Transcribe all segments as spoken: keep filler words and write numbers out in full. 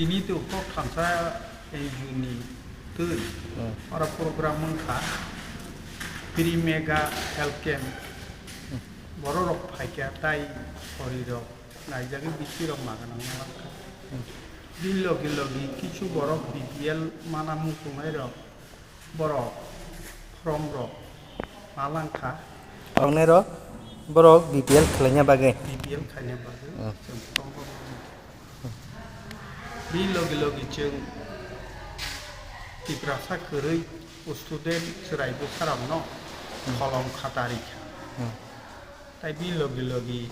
Tini to kok thansa N G O ni twi Hmm. oro program wngkha Free Mega Health Camp. Hmm. Bororok phaikha tai sorirok naijagwi bisirok maganang mankha. Hmm. Bini logi logi kisu borok B P L mana muchungnairok borok form rok ma langkha. Tongnai rok borok B P L khlaina bagwi. B P L khaina bagwi Hmm. chwng form rok ma langkha. Bini logi logi chwng Tiprasa kwrwi student chwrai bwsarokno Hmm. kholom khata rikha. Hmm. Tai bini logi logi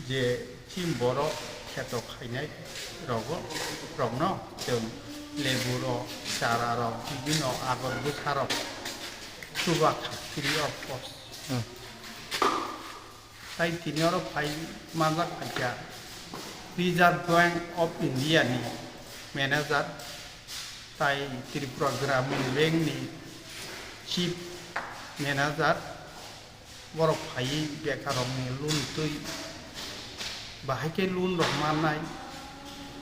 je chini borok kheto khainai rogo, rokno chwng lebu rok, chara rok, bibino agor bwsa rok chuba kha free of cost. Hmm. Tai tini oro phai manjak phaikha Reserve Bank of India ni manager tai Tripura Gramin Bank ni chief manager. Borok phaiwi bekarokni loan twi bahai khe loan rok mannai,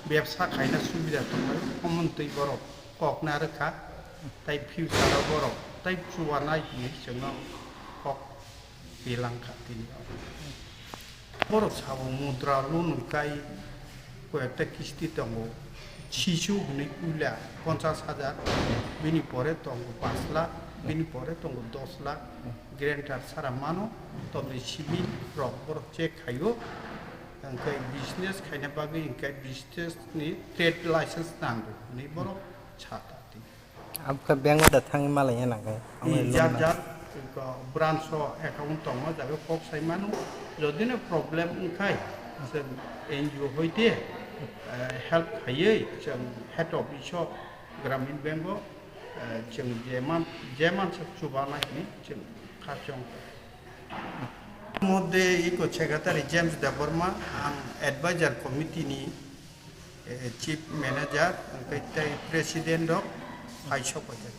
bebsa khaina subida tongnai, omo twi borok kok narwkha, tai future o borok tai chubanai hinwi chwngno kok rilangkha tini. Borok sabo mudra loan kai koyekta kisti tongo, sisu hwnwi puila ponchas hajar, bini pore tongo pash lakh, bini pore tongo dos lakh, guarantor sara mano, toboni civil rok borok check khaio, hwnkhe business khaina bagwi hwnkhe business ni trade license nango hwnwi borok sa ta twi. Abkha bank o da thangwi malai ya nang khe. Jar jar branch o account tongo, jaga kok sai mano. Jodi no problem wngkhai, chwng N G O hoite, eh, help khaiwi chwng head office o Gramin Bank o, eh, chwng je man, je mansa chubanai hinwi chwng kha chong. Modde iko secretary James Debbarma, ang advisor committee ni, eh, chief manager, hwnkhe tei president rok hai sok pai kha.